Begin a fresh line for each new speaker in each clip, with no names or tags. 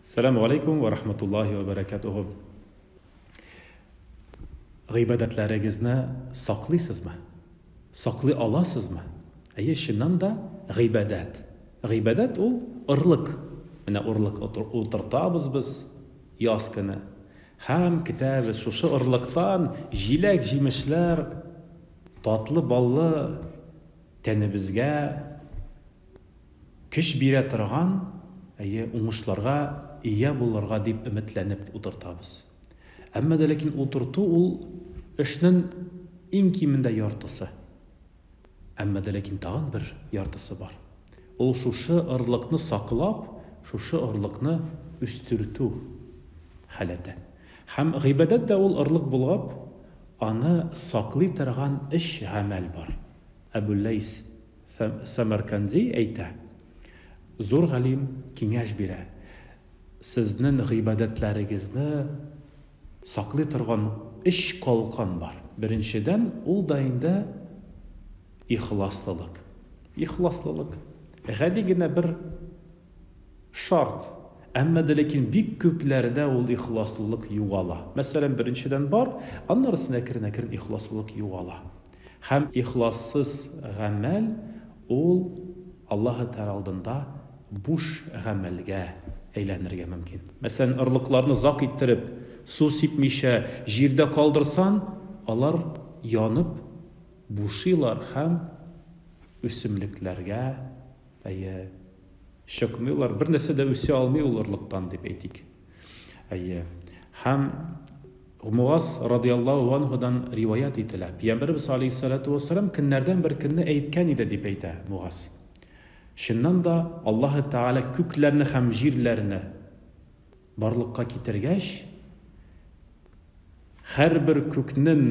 Сәламү галәйкүм вә рахматуллаһи вә бәрәкәтүһү. Гыйбадәтләрегезне саклыйсызмы? Саклый аласызмы? Әйе, чыннан да гыйбадәт. Гыйбадәт ул орлык. Менә орлык утыртабыз без яз көне. Һәм көтәбез шушы орлыктан җиләк-җимешләр, татлы баллы тәнебезгә Көч бирә торган, әйе, уңышларга ия булырга дип өметләнеп утыртабыз. Әмма дә ләкин утырту ул эшнең иң кимендә яртысы. Әмма дә ләкин тагын бер яртысы бар. Ул шушы орлыкны саклап, шушы орлыкны үстертү халәте. Һәм гыйбадәт тә ул орлык булгап, аны саклый торган өч гамәл бар. Әбүлләйс Сәмәрканди әйтә, Зур галим киңәш бирә, Сезнен гыйбадәтләрегезне саклый торган өч калкан бар. Беренчедән, ул да инде ихласлылык. Ихласлылык. Гади генә бер шарт. Әмма дә ләкин бик күпләрдә ул ихласлылык югала. Мәсәлән, беренчедән бар, аннарысын әкрен-әкрен ихласлылык югала. Һәм ихлассыз гамәл ул Аллаһы Тәгалә алдында буш гамәлгә әйләнергә мөмкин. Мәсәлән, орлыкларны озак иттереп, су сипмичә җирдә калдырсан, алар янып бушыйлар һәм үсемлекләргә, әйе, чыкмыйлар, бер нәрсә дә үсә алмый ул орлыктан, дип әйтик. Әйе. Һәм Мугаз радыяллаһу анһудан риваять ителә. Пәйгамбәребез алейһиссалату вассалам көннәрдән бер көнне әйткән иде, дип әйтә Мугаз. Чыннан да, Аллаһы Тәгалә күкләрне һәм җирләрне барлыкка китергәч, һәрбер күкнең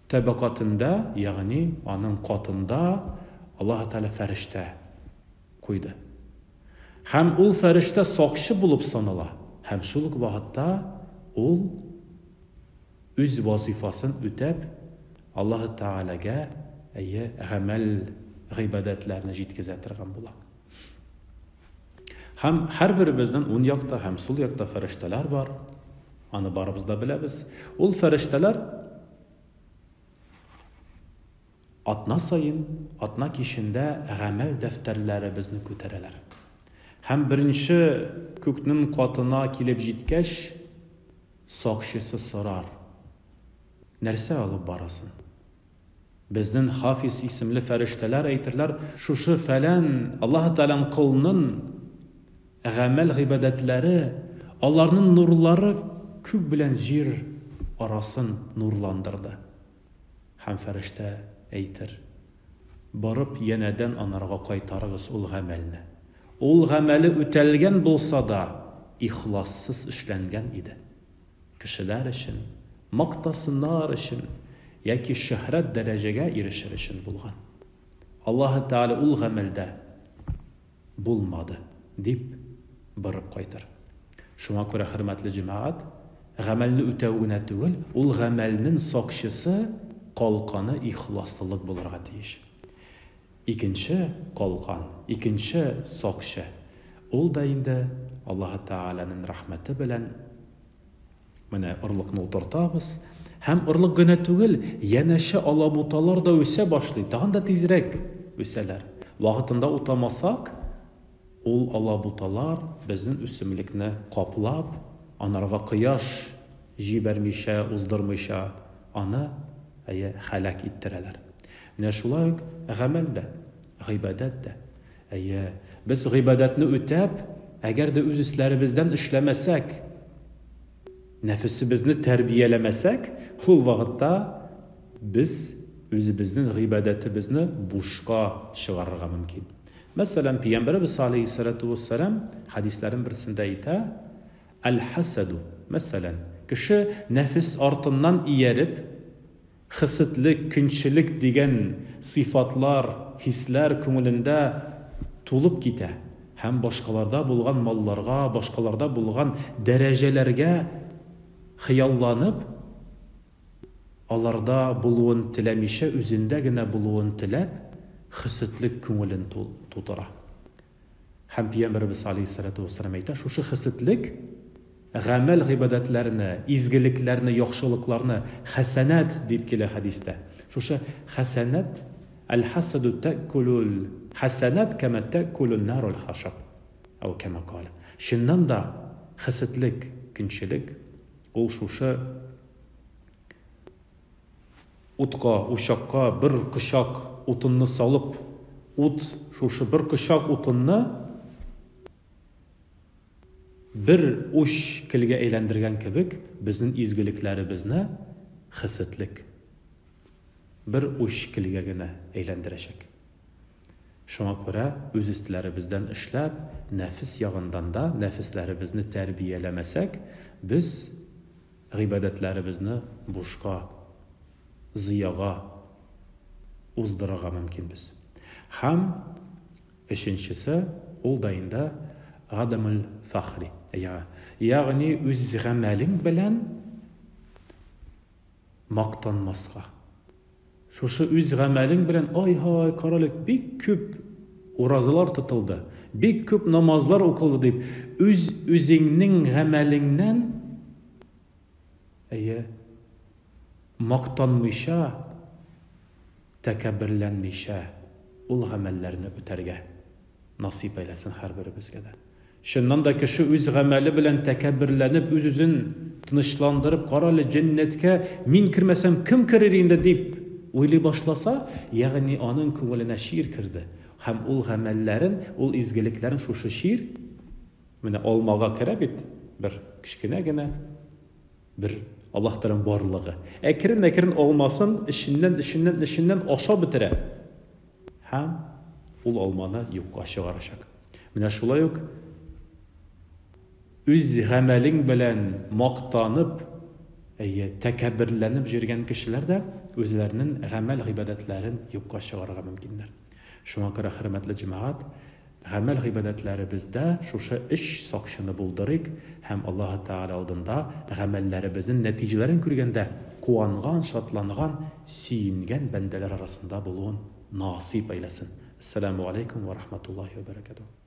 тәбәкатында, ягъни аның катында Аллаһы Тәгалә фәрештә куйды. Һәм ул фәрештә сакчы булып санала, һәм шул ук вакытта ул үз вазыйфасын үтәп, Аллаһы Тәгаләгә, әйе, гамәл, гыйбадәтләрне җиткезә торган була. Һәм һәрберебезнең ун якта һәм сул якта фәрештәләр бар. Аны барыбыз да беләбез. Ул фәрештәләр Атна саен, атна кичендә гамәл дәфтәрләребезне күтәрәләр. Һәм беренче күкнең катына килеп җиткәч, сакчысы сорар, Нәрсә алып барасың? Безнең Хафиз исемле фәрештәләр әйтерләр, Шушы фәлән Аллаһы Тәгаләнең колының гамәл-гыйбадәтләре, аларның нурлары күк белән җир арасын нурландырды. Һәм фәрештә әйтер, Барып янәдән анарга кайтарыгыз ул гамәлне. Ул гамәле үтәлгән булса да, ихлассыз эшләнгән иде. Кешеләр өчен, мактасыннар өчен яки шөһрәт дәрәҗәгә ирешер өчен булган. Аллаһы Тәгалә ул гамәлдә булмады, дип борып кайтыр. Шуңа күрә, хөрмәтле җәмәгать, гамәлне үтәү генә түгел, ул гамәлнең сакчысы, калканы ихласлылык булырга тиеш. Икенче калкан, икенче сакчы, ул да инде Аллаһы Тәгаләнең рәхмәте белән Менә орлыкны утыртабыз. Һәм орлык генә түгел, янәшә алабуталар да үсә башлый, тагын да тизрәк үсәләр. Вакытында утамасак, ул алабуталар безнең үсемлекне каплап, анарга кояш җибәрмичә, уздырмыйча, аны, әйе, һәлак иттерәләр. Менә шулай ук гамәл дә, гыйбадәт дә. Әйе, без гыйбадәтне үтәп, әгәр дә үз өсләребездән эшләмәсәк, нәфесебезне тәрбияләмәсәк, ул вакытта без үзебезнең гыйбадәтебезне бушка чыгарырга мөмкин. Мәсәлән, Пәйгамбәребез алейһиссалату вассалам хәдисләрен берсендә әйтә, Әл-хәсәду, мәсәлән, кеше нәфес артыннан ияреп, Хәсетлек, көнчелек дигән сыйфатлар, хисләр күңелендә тулып китә һәм башкаларда булган малларга, башкаларда булган дәрәҗәләргә хыялланып, аларда булуын теләмичә, үзендә генә булуын теләп, хәсетлек күңелен тутыра. Һәм Пәйгамбәребез алейһиссалату вассалам әйтә, шушы хәсетлек гамәл гыйбадәтләрне, изгелекләрне, яхшылыкларны, хәсәнәт дип килә хәдистә. Шушы хәсәнәт, әл-хәсәду тәкулул хәсәнәт кәмә тәкулун нарул хашаб. Әү кәмә калә. Чыннан да хәсетлек, көнчелек ул шушы Утка, учакка бер кочак утынны салып, ут шушы бер кочак утынны бер уч келгә әйләндергән кебек, безнең изгелекләребезне хәсетлек бер уч келгә генә әйләндерәчәк. Шуңа күрә үз өстләребездән эшләп, нәфес ягыннан да нәфесләребезне тәрбияләмәсәк, без гыйбадәтләребезне бушка, зыяга уздырырга мөмкинбез. Һәм өченчесе, ул да инде гадамул фахри, ягъни үз гамәлең белән мактанмаска. Шушы үз гамәлең белән, ай-һай, карале, бик күп уразалар тотылды, бик күп намазлар укылды дип, үз-үзеңнең гамәлеңнән, әйе, мактанмыйча, тәкәбберләнмичә ул гамәлләрне үтәргә насыйп әйләсен һәрберебезгә дә. Чыннан да кеше үз гамәле белән тәкәбберләнеп, үз-үзен тынычландырып, карале, җәннәткә мин кермәсәм, кем керер инде дип уйлый башласа, ягъни аның күңеленә чир керде. Һәм ул гамәлләрен, ул изгелекләрен шушы чир, менә алмага керә бит, бер кечкенә генә бер Аллаһ Тәгаләнең барлыгы. Әкрен-әкрен алмасын эченнән, эченнән, эченнән ашап бетерә. Һәм ул алманы юкка чыгарачак. Менә шулай ук үз гамәлең белән мактанып, әйе, тәкәбберләнеп җөргән кешеләр дә үзләренең гамәл-гыйбадәтләрен юкка чыгарырга мөмкиннәр. Шуңа күрә, хөрмәтле җәмәгать, гамәл-гыйбадәтләребездә шушы өч сакчыны булдырыйк һәм Аллаһы Тәгалә алдында гамәлләребезнең нәтиҗәләрен күргәндә куанган, шатланган, сөенгән бәндәләр арасында булуын насыйп әйләсен. Әссәламү галәйкүм вә рахматуллаһи вә бәрәкәтүһ.